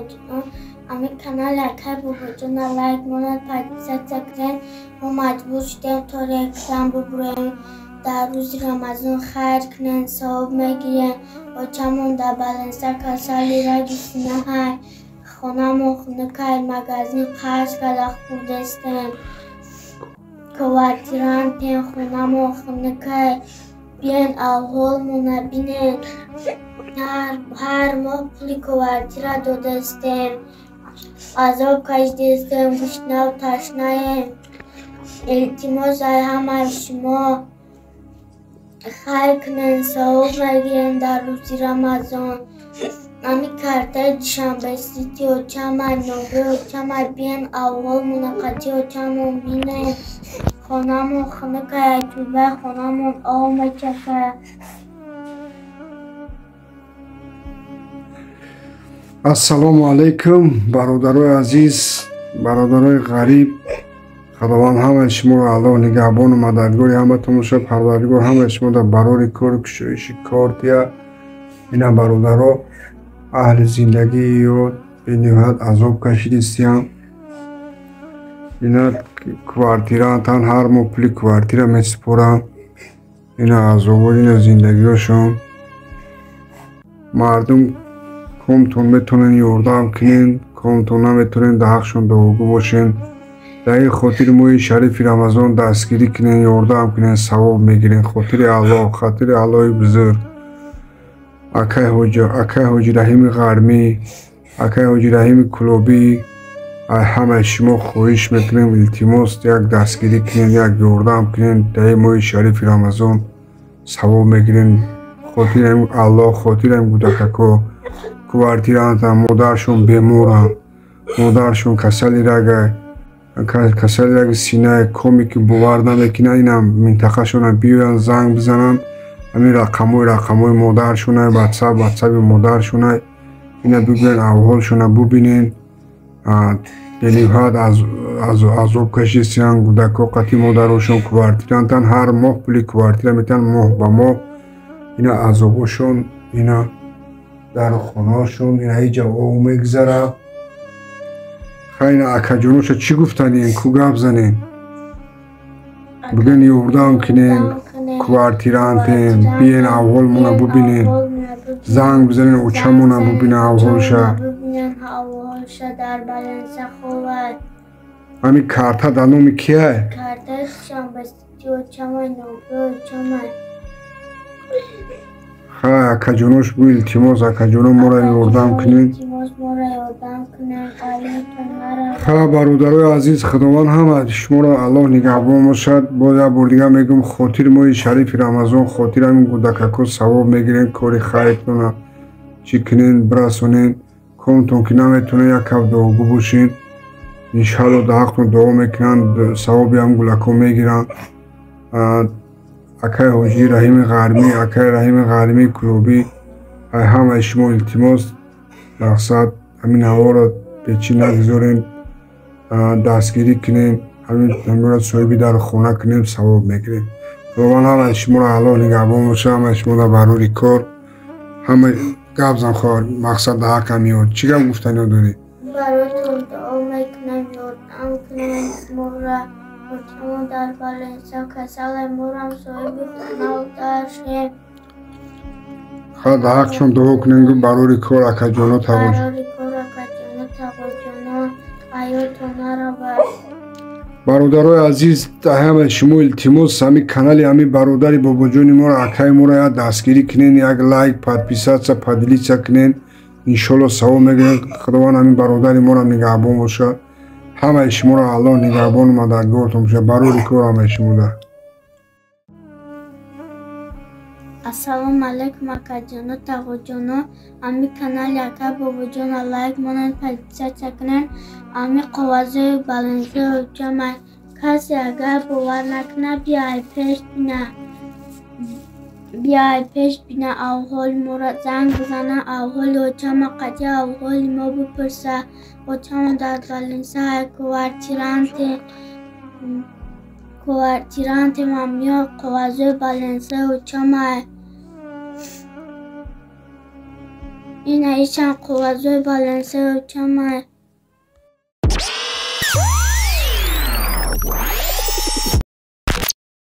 Тағоҷонон. Ҳамин канали акай Бобоҷона лайк монад, подписаться кунед. Мо маҷбур шудем то реклам бубурем. Дар рӯзи Рамазон хайр кунед, савоб мегирем. Очамон дар баланса касали раги синаҳай. Хонамон хунукай, магазин қарз карда хурдестем. Квартирантем, хонамон хунукай. Биёен авҳолмона бинед. Ҳар моҳ пули квартира додастем. Азоб кашидастем, гушнаву ташнаем. Илтимос ай ҳамаи шумо хайр кунед, савоб мегирем дар рӯзи Рамазон. Ҳамин картаи Душанбе Сити очамай, нобе очамай, биёен авҳолмона қатъи очамон бинед. Хонамон хунукай, тӯбаи хонамон об мечакад. Ассалому алайкум, бародарои азиз, бародарои ғариб. Худованд ҳамаи шуморо Аллоҳ нигаҳбону мададгори ҳаматон бошад. Парвардигор ҳамаи шумо дар барори кору кушоиши кор диҳад. Ина бародаро, аҳли зиндагии ё бениҳоят азоб кашидистиям. Ина квартирантан ҳар моҳ пули квартира месупоранд. Ина азобо, ина зиндагиҳошон. Мардум комтон метавонен ёрдам кунен, комтон наметавонен дар ҳақшон дуогӯ бошен. Дар ин хотири моҳи шарифи Рамазон дастгирӣ кунен, ёрдам кунен, савоб мегирен. Хотири Аллоҳ, хотири Аллоҳи бузург. Акай Ҳоҷи Раҳими Ғармӣ, акай Ҳоҷи Раҳими Кулобӣ, ҳамаи шумо хоҳиш мекунем, илтимос, як дастгирӣ кунен, як ёрдам кунен. Дар ин моҳи шарифи Рамазон савоб мегирен. Хотири Аллоҳ, хотири ҳамин кӯдакако. Квартирантан, модаршон беморанд, модаршон касали рагай, касали раги синай, коме ки бовар намекунанд, инам минтақашона биёянд, занг бизананд. Ҳамин рақамҳои модаршонай, ватсап, ватсаби модаршонай. Ина бибинен, авҳолшона бубинен. Бениҳоят азоб кашидистиянд кӯдакҳо қатъи модарошон квартирантан, ҳар моҳ пули квартира метиҳанд, моҳ ба моҳ. Ина азобошон, ина дар хонаҳошон, ина ҳеҷ об мегузарад. Хайна акаҷоноша чӣ гуфтанем, ку гап занем? Бигӯен ёрдам кунем, квартирантем, биёен авҳолмона бубинем, занг бизанем, очамона бубинем авҳолша. Ҳамин карта дар номи кияй? Хай акаҷонош бу, илтимос, акаҷоно моро ёрдам кунед. Ха бародарои азиз, Худованд ҳама шуморо Аллоҳ нигаҳбон бошад. Боз як бор дигар мегӯм, хотири моҳи шарифи Рамазон, хотири ҳамин кӯдакако савоб мегирен, кори хайртона чӣ кунен, бирасонен. Комтон ки наметавонед, як каф дуогӯ бошед. Иншаалло дар ҳақтон дуо мекунанд, савоби ҳам гулако мегиранд. Акай Ҳоҷи Раҳими Ғармӣ, акай Раҳими Ғармии Кулобӣ, ҳамаи шумо илтимос, мақсад ҳамин ҳаворо бечӣ нагузорем, дастгирӣ кунем, ҳаминро соҳиби дар хона кунем, савоб мегирем. Худованд ҳамаи шуморо Аллоҳ нигаҳбон бошад, ҳамаи шумо дар барори кор. Ҳама гап зан хоҳар, мақсад дар ҳаққам ёд. Чӣ гап гуфтаниё дорӣ? Баротон дуо мекунам, ёрдам кунем моро. Очамон дар баланса касале, морам соҳиби хонаву дар шем. Ха дар ҳаққшон дуо кунем, гӯ барори кор акаҷоно тағоҷон. Барори кор акаҷоно тағоҷоно, ҳаётон наравад. Бародарои азиз, ҳамаи шумо илтимос, ҳамин канали ҳамин бародари бобоҷони моро, акаи моро як дастгирӣ кунен, як лайк, подписаться, поделиться кунен. Иншоалло савоб мегирем. Худованд ҳамин бародари моро нигаҳбон бошад. Ҳамаи шуморо Аллоҳ нигаҳбону мададгортон бошад. Барори кор ҳамаи шумода. Ассалому алайкум, акаҷоно, тағоҷоно. Ҳамин канали ака бобоҷона лайк монанд, подписаться кунанд. Ҳамин қоғазҳои баландсои очамай. Касе агар бовар накунад, биёй пеш бина. Биёй пеш бина, авҳоли моро занг бизана, авҳоли очама қатъи авҳоли мо бипурса. Очамон дар баланса квартиранте, квартирантем, ҳамиё қоғазҳои баландсои очамай. Ина ичан қоғазои балансаи очамай.